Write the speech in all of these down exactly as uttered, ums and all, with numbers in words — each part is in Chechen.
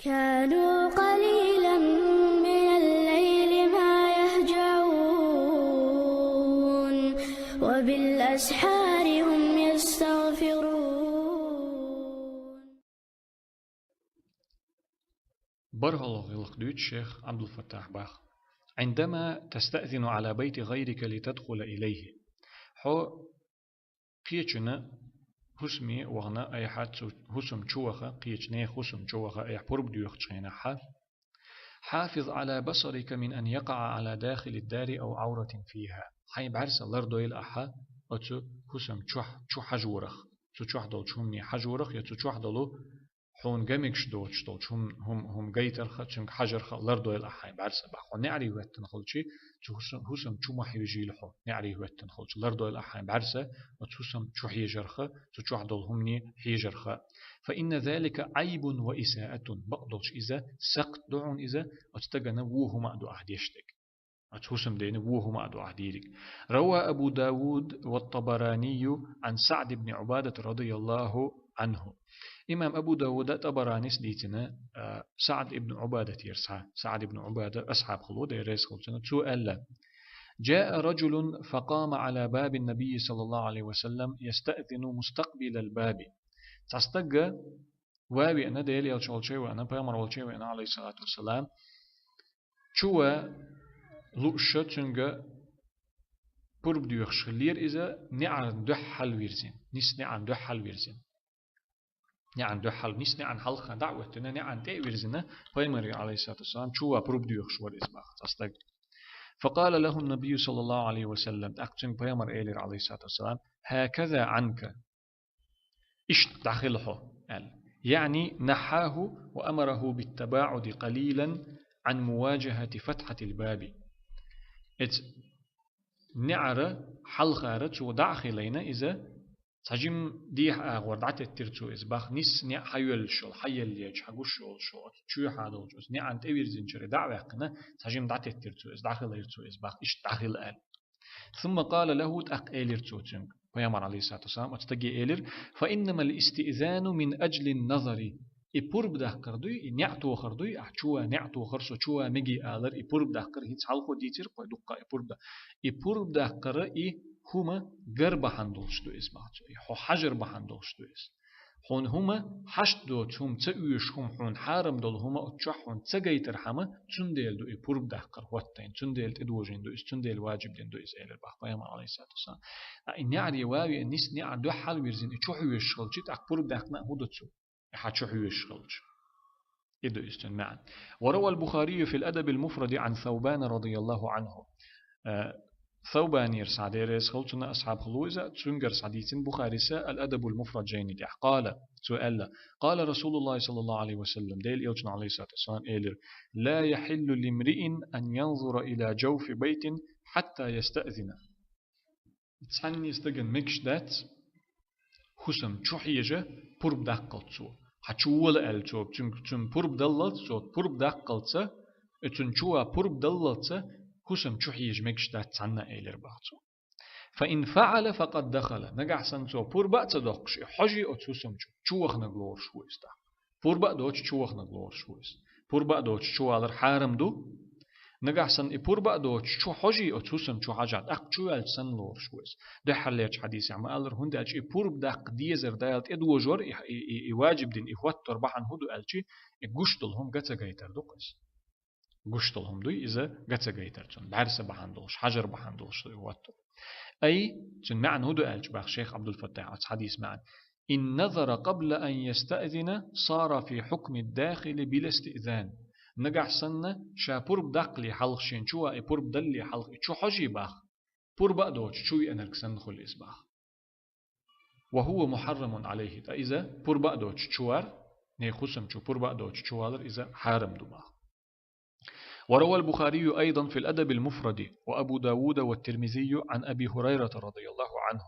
كانوا قليلا من الليل ما يهجعون، وبالأسحار هم يستغفرون. БархӀлагӀа гӀиллакх дуьйцу шейх Ӏабдул-Фаттахь бах: عندما تستأذن على بيت غيرك لتدخل إليه. Хьо кхечуьнан хӀусаме вахана, айхьа цу хӀусам чу ваха, кхечу нехан хӀусам чу ваха, айхьа пурба доьхучу хенахь, حافظ على بصرك من أن يقع على داخل الدار أو عورة فيها. Хьайн бӀаьрса лардойла ахьа оцу хӀусам чохь, чу хьажорах, цу чохь долчу хӀумане хьажорах я цу чохь долу хьуна гамигаш доцуш долчу хӀум-, хӀум-, хӀума гайтарха, цуьнга хьажарха лардойла ахьа хьайн бӀаьрса бах. Хьо неӀаре хӀоьттина хилчи, цу хӀусам, хӀусам чу ма хьежийла хьо, неӀаре хӀоьттина хилчи, лардойла ахьа хьайн бӀаьрса оцу хӀусам чу хьежарха, цу чохь долу хӀумане хьежарха. فإن ذلك عيب وإساءة. Бакъдолуш иза сакхт ду хьуна иза, оцу стагана вон хӀума а ду ахьа деш дерг. Оцу хӀусамдена вон хӀума а ду ахьа дийриг. روى أبو داود والطبراني عن سعد بن عبادة رضي الله عنه. Имам Абу Давуда, ТӀабаранис дийцина, а, СаӀд ибн Ӏубадатера схьа. СаӀд ибн Ӏубада асхьаб хилла, Дела реза хуьлда цунна, цо аьлла: جاء رجل فقام على باب النبي صلى الله عليه وسلم يستأذن مستقبل الباب. Цхьа стаг ван веана, Дела Элча волчу веана, пайхамар волчу веана, алейхиссалату вассалам, чу ван лууш цуьнга пурба доьхуш хиллера иза, неӀарна дуьхьал вирзина, нис неӀарна дуьхьал вирзина. НеӀарна дуьхьал, нис неӀарна хьалха дӀа а хӀоьттина, неӀарна тӀе а вирзина, пайхамаре, алейхиссалату вассалам, чу ван пурба доьхуш вара иза бах, цхьа стаг. فقال له النبي صلى الله عليه وسلم, тӀаккха цуьнга пайхамар элира, алейхиссалату вассалам: هكذا عنك. Иштта дӀахила хьо, аьлла. يعني نحاه وأمره بالتباعد قليلا عن مواجهة فتحة الباب. Эц неӀара хьалхара цо дӀа а хилийна иза, цхьа жима дехьа агӀор дӀатеттира цо иза бах, нис неӀ хьайоьллуш йолу, хьаеллачу, хьагуш йолуш йолу, оцу чоьхьа долчу оцу неӀарна тӀевирзинчуьра дӀа а ваьккхина, цхьа жима дӀатеттира цо иза, дӀахилийра цо иза бах, иштта дӀахила аьлла. ثم قال له, тӀаккха элира цо цуьнга, пайхамар, алейхиссалату вассалам, оцу стаге элира: فإنما الاستئذان من أجل النظر. И пурба даккхар дуй, и неӀ тохар дуй, ахь чу ван неӀ тохар, со чу ван мегий алар, и пурба даккхар, хӀинца хьалхо дийцира кхой дуккха и пурба да-, и пурба даккхара и хӀума гар бахьана долуш ду иза бах цо, и хьо хьажар бахьана долуш ду иза. Хьуна хӀума хьашт доцу хӀума, ца оьшуш хӀума, хьуна хьарам долу хӀума оцу чохь хьуна ца гайтархьама, цундела ду и пурба даккхар хӀоттайна, цундела тӀедожийна ду иза, цундела ваджиб дина ду иза, элира бах пайхамар, алейхиссалату вассалам. Ткъа и неӀаре ван веана, нис неӀарна дуьхьал вирзина, и чу хьоьжуш хилчи, тӀаккха пурба даьккхина а хӀун ду цо? И хьан чу хьоьжуш хилча. И ду иза цуьнан маьӀна. وروى البخاري في الأدب المفرد عن ثوبان رضي الله عنه. Э, Саубанера схьа, Дела реза хуьлда цунна, асхьаб хилла ву иза, цуьнгара схьадийцина Бухариса Ал-Адабул Муфрад жайни тӀехь. قال, цо аьлла: قال رسول الله صلى الله عليه وسلم, Дела Элчано, алейхиссалату вассалам, элира: لا يحل لامرئ أن ينظر إلى جوف بيت حتى يستأذن. Цхьанне стагана мегаш дац хӀусам чу хьежа пурба даккхалц цо. Хьан чу вола аьлла цо, цуьнга, цуьнан пурба даллалц цо, пурба даккхалца, и цуьнан чу ван пурба даллалца хӀусам чу хьежа мегаш дац цхьанна, элира бах цо. فإن فعل فقد دخل. Нагахь санна цо пурба а ца доккхуш, и хьожий оцу хӀусам чу, чу ваханарг лоруш ву иза тӀаккха. Пурба а доцуш чу ваханарг лоруш ву иза. Пурба а доцуш чу валар хьарам ду. Нагахь санна и пурба а доцуш чу хьожий оцу хӀусам чу хьажахь, тӀаккха чу ваьлча санна лоруш ву иза. Дуьххьарлерчу хьадисехь ма-аллара, хӀунда аьлча и пурба даккха дезар Дала тӀедожор, и, и, и, и ваджиб дина, и хӀоттор бахьана хӀун ду аьлчи, и гуш долу хӀума ган ца гайтар ду-кх иза. Гуш долу хӀума дуй иза ган ца гайтар цунна, бӀаьрса бахьана долуш, хьажар бахьана долуш ду и хӀоттор. Ай, цуьнан маьӀна хӀун ду аьлча бах шейх Ӏабдул-Фаттахь оцу хьадисан маьӀна: إن نظر قبل أن يستأذن صار في حكم الداخل بلا استئذان. Нагахь санна, ша пурба даккхале хьалха, шена чу ван и пурба даллале хьалха, и чу хьожий бах, пурба а доцуш чу веанарг санна хуьлу иза бах. وهو محرم عليه. Ткъа иза пурба а доцуш чу вар, нехан хӀусам чу пурба а доцуш чу валар иза хьарам ду бах. وروى البخاري أيضا في الأدب المفرد وأبو داود والترمذي عن أبي هريرة رضي الله عنه.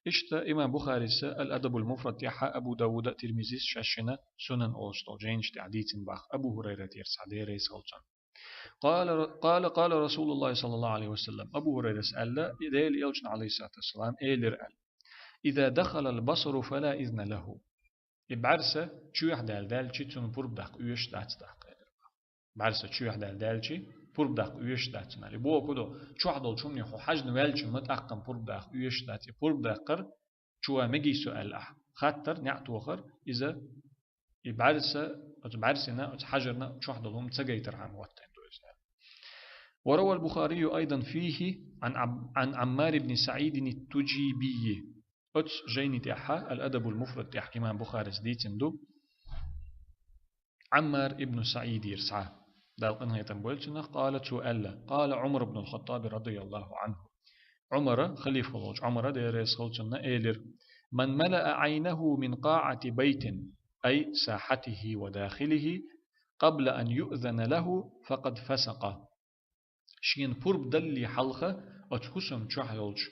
Иштта имам Бухариса Ал-Адабул Муфрад тӀехь, Абу Давуда, Тирмизис шаьшшина Сунан олуш долу жайнаш тӀехь дийцина бах Абу ХӀурайратера схьа, Дела реза хуьлда цунна. قال، قال، قال رسول الله صلى الله عليه وسلم. Абу ХӀурайрас аьлла, Дела Элчано, алейхиссалату вассалам, элира аьлла: إذا دخل البصر فلا إذن له. И бӀарса чоьхьа даьлла даьлчи, цунна пурба даккха оьшуш дац тӀаккха. БӀарса чоьхьа даьлла даьлчи, пурба даккха оьшуш дац цунна. Или боху ду, чохь долчу хӀумане хьо хьажна ваьлча ма тӀаккха пурба даккха оьшуш дац. И пурба даккхар чу ван мегий со аьлла ахь хаттар, неӀ тохар, иза и бӀарса, оцу бӀарсина, оцу хьажарна чохь долу хӀума ца гайтархьама хӀоттийна ду иза. وروى البخاري أيضا فيه عن عب-، عن عمار بن سعيد التجيبي. Оцу жайни тӀехьа, Ал-Адабул Муфрад тӀехь имам Бухарис дийцина ду, Ӏаммар ибн СаӀидера схьа, Дала къинхетам бойла цунах, къала, цо аьлла, къала Ӏумар ибн ал-Хаттаби радияллаху Ӏанху. Ӏумара, халифа волчу Ӏумара, Дела реза хуьлда цунна, элира: «Ман малаа Ӏайнаху мин къаӀати байтин, ай сахьатихи ва дахилихи, къабла ан юъзана лаху, факъад фасакъа». Шена пурба далле хьалха оцу хӀусам чохь йолчу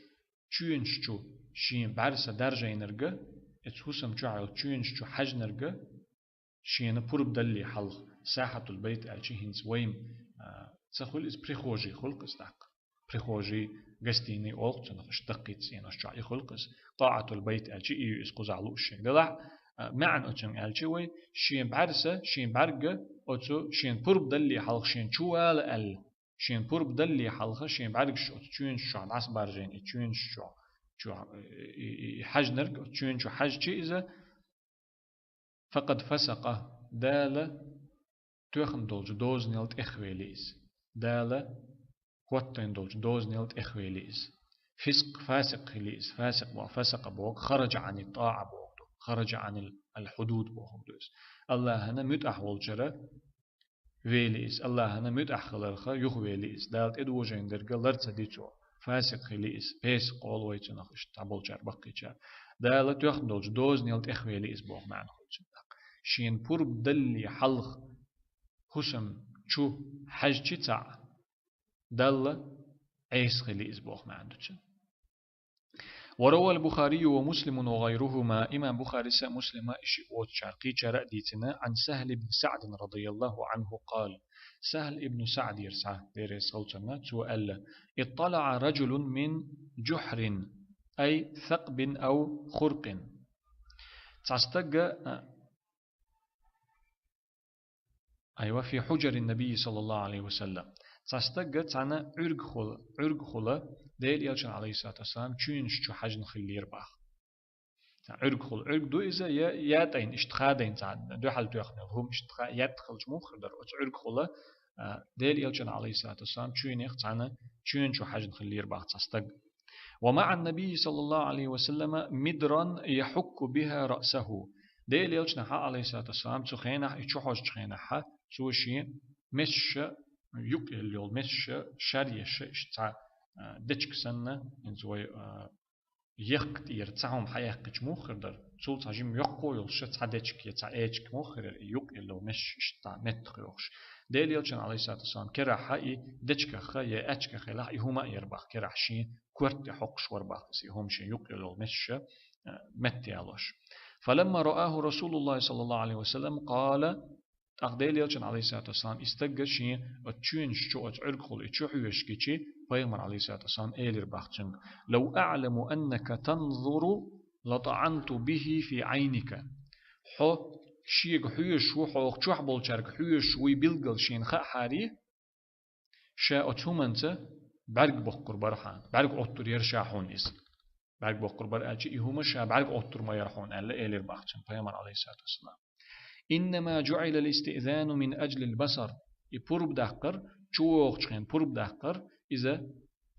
чоьнаш чу шен бӀаьрса даржийнарга, оцу хӀусам чохь йолчу чоьнаш чу хьаьжнарга, шена пурба далле хьалха, сахьатул байт аьлчи хӀинца вайна, а, ца хуьлу иза, прихожий хуьлу-кх иза тӀаккха. Прихожий, гостиный олу-кх цунах, иштта даккхийчу цӀенош чохь и хуьлу-кх иза. КъаӀатул байт аьлчи и ю иза, кхузахь лууш шега делахь, а, маьӀна оцун аьлчи вай, шен бӀаьрса, шен бӀаьрга оцу шена пурба далле хьалха шена чу вала аьлла. Шена пурба далле хьалха шен бӀаьргаш оцу чоьнаш чохь дӀасабаржийна, и чоьнаш чохь, чохь, и, и, и хьаьжнарг оцу чоьнаш чу хьаьжчи иза, факъад фасакъа, Дала тоьхна долчу дозанел тӀехвели иза. Дала хӀоттийна долчу дозанел тӀехвели иза. Фиск, фасикъ хили иза. Фасикъ боху, фасакъа боху, хараджа Ӏанит тӀаӀа боху ду. Хараджа Ӏанил аль-худуд боху ду иза. Аллахьана муьтӀахь волчара вели иза. Аллахьана муьтӀахь хиларха юхавели иза. Дала тӀедожийна дерга лар ца ди цо. Фасикъ хили иза. Песикъ олу вай цунах, иштта цхьаболчара баккхийчара. Дала тоьхна долчу дозанел тӀехвели иза боху маьӀна хуьлу цуьнан тӀаккха. Шена пурба далле хьалха хӀусам чу хьаьжчи цхьаъ, Далла Ӏеса хили иза боху маьӀна ду цуьнан. وروى البخاري ومسلم وغيرهما, имам Бухариса, Муслима, и шиъ воцучара кхечара а дийцина, عن سهل بن سعد رضي الله عنه قال, Сахьл ибн СаӀдера схьа, Дела реза хуьлда цунна, цо аьлла: «اطلع رجل من جحر، أي ثقب أو خرق». Цхьа стага, а, Айва, في حجر النبي صلى الله عليه وسلم. Цхьа стага цхьана Ӏуьргахула, Ӏуьргахула, Делан Элчан, عليه الصلاة والسلام, чоьнаш чу хьаьжна хиллера боху. Цхьа Ӏуьргахула, Ӏуьрг ду иза, я, я тӀайн, иштта хадайн цхьа дуьхьал тоьхна йолу хӀума, иштта ха-, ятта хилча муха хир дара, оцу Ӏуьргахула, а, Делан Элчан, عليه الصلاة والسلام, чоьнех цхьана чоьна чу хьаьжна хиллера боху цхьа стаг. ومع النبي صلى الله عليه وسلم مدرا يحك بها رأسه. Делан Элчанхьа, عليه الصلاة والسلام, цу хенахь, и чу хьожучу хенахьа, цо шен месаш, юкъ елла йолу месаш, шаръеш, иштта цхьа, а, дечка санна, хӀинца вай, а, ехк тӀера цхьа хӀума хьаяьккхича муха хир дара, цул цхьа жима йоккха йолуш цхьа дечка я цхьа эчка муха хир яра, и юкъ елла йолу месаш иштта меттах йохуш. Делан Элчан, عليه الصلاة والسلام, керахьа и дечкахха я аьчках елахь, и хӀума а яра боху керахь шен корта тӀе хьокхуш вара боху иза, и хӀума шен юкъ йолу месаш, а, метта ялош. فلما رآه رسول الله صلى الله عليه وسلم قال, тӀаккха Делан Элчан, عليه الصلاة والسلام, и стаг шен оцу чоьнаш чу, оцу Ӏуьргахула и чу хьоьжуш гичи, Пайхамар, عليه الصلاة والسلام, элира боху цуьнга: «لو أعلم أنك تنظر لطعنت به في عينك». Хьо шега хьоьжуш ву, хьох чохь болчаьрга хьоьжуш вуй билггал шена хаахьара, ша оцу хӀуманца бӀаьрг боккхур бара хьан, бӀаьрг Ӏоттур яра ша хьуна иза. БӀаьрг боккхур бара аьлча, и хӀума ша бӀаьрг Ӏоттур ма яра хьуна аьлла, элира боху цуьнга Пайхамар, عليه الصلاة والسلام. «إنما جعل الاستئذان من أجل البصر». И пурба даккхар, чу вогӀучу хенахь пурба даккхар, иза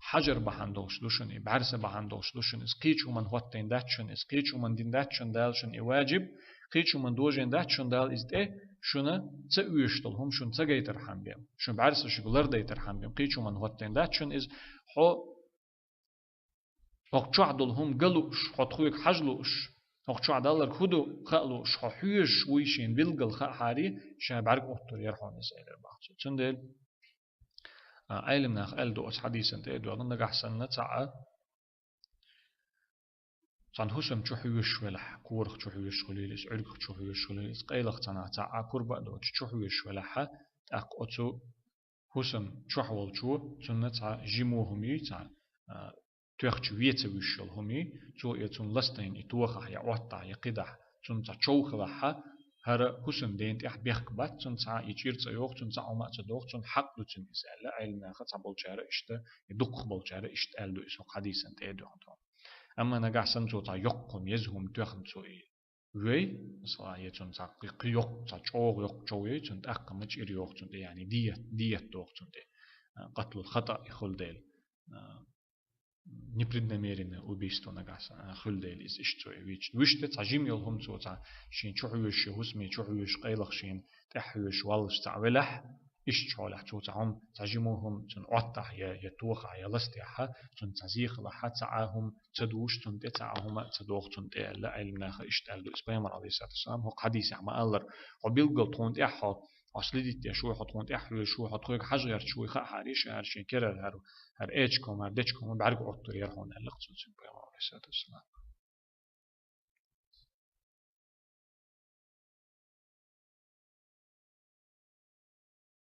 хьажар бахьана долуш ду шуна, и бӀаьрса бахьана долуш ду шуна, иза кхечу хӀуманна хӀоттийна дац шуна, иза кхечу хӀуманна дина дац шуна Дала шуна и ваджиб, кхечу хӀуманна дожийна дац шуна Дала иза тӀе, шуна ца оьшуш долу хӀума шуна ца гайтархьама бен. Шун бӀаьрса шуьга лардайтархьама бен. Кхечу хӀуманна хӀоттийна дац шуна иза. Хьо хӀокху чохь долу хӀума ган лууш, хьо тхоьга хьажа лууш, хӀокху чохь далларг хӀун ду хаа лууш, хьо хьоьжуш вуй шена билггал хаахьара, ша бӀаьрг Ӏоттур яра хьуна иза, элира боху цо. Цундела, а, Ӏеламнаха аьлла ду оцу хьадисан тӀе а доьгӀна, нагахь санна цхьа а цхьана хӀусам чу хьоьжуш велахь, корах чу хьоьжуш хуьлийла иза, Ӏуьргах чу хьоьжуш хуьлийла иза, къайлаха цхьана цхьа а пурба а доцуш чу хьоьжуш велахьа, тӀаккха оцу хӀусам чохь волчо цунна цхьа жимо хӀума юй, цхьа, а, тоьхча вен ца вуьсуш йолу хӀума юй, цо я цунна ластийна и тохахь, я Ӏоттахь, я кхидахь, цунна цхьа чов хилахь, хӀара хӀусамден тӀехь бехк бац, цунна цхьа и чӀир цӀа йоху, цунна цхьа Ӏума а ца доху, цунна хьакъ ду цунна иза аьлла, Ӏилманаха цхьа болчара иштта, и дукхах болчара иштта аьлла ду иза хӀокху хьадисан тӀе а дуьхьал. Амма нагахь санна цо цхьа йоккха хӀума, еза хӀума тоьхна цо и вой, масала, я цунна цхьа кхи-, кхи йоккха, цхьа чӀогӀа йоккха чов йой, цунна тӀаккха ма чӀир йоху цунна тӀе, яъни дият, дият доху цунна тӀе, а, къатлул хатӀа и хуьлу дела, а, непреднамеренное убийство нагахь санна, а, хуьлу дела иза иштта цо и вийча. Вуьшта цхьа жима йолу хӀума цо цхьа шен чу хьоьжуш, я хӀусаме чу хьоьжуш, къайлаха шена тӀаьхьа хьоьжуш валлалц цхьаъ велахь, иштта хьолехь цо цхьа хӀума, цхьа жима хӀума цунна Ӏоттахь я, я тохахь, я ластехь, цунна цхьа зе хилахь, цхьа а хӀума ца дугӀуш цунна тӀе, цхьа а хӀума ца доху цунна тӀе аьлла, Ӏилманаха иштта аьлла ду иза. Пайхамар, алейхиссалату вассалам, хӀокху хьадисехь ма-аллара, хьо билггал тхуна тӀехь хьо, хьо следить деш ву, хьо тхуна тӀаьхьа хьоьжуш ву, хьо тхоьга хьажа гӀерташ ву, хаа хьара, иша хьара, шен керара хьара, хьара эча хӀума, хьара деча хӀума бӀаьрга Ӏоттур яра хьуна аьлла цо цуьнга, Пайхамар, алейхиссалату вассалам.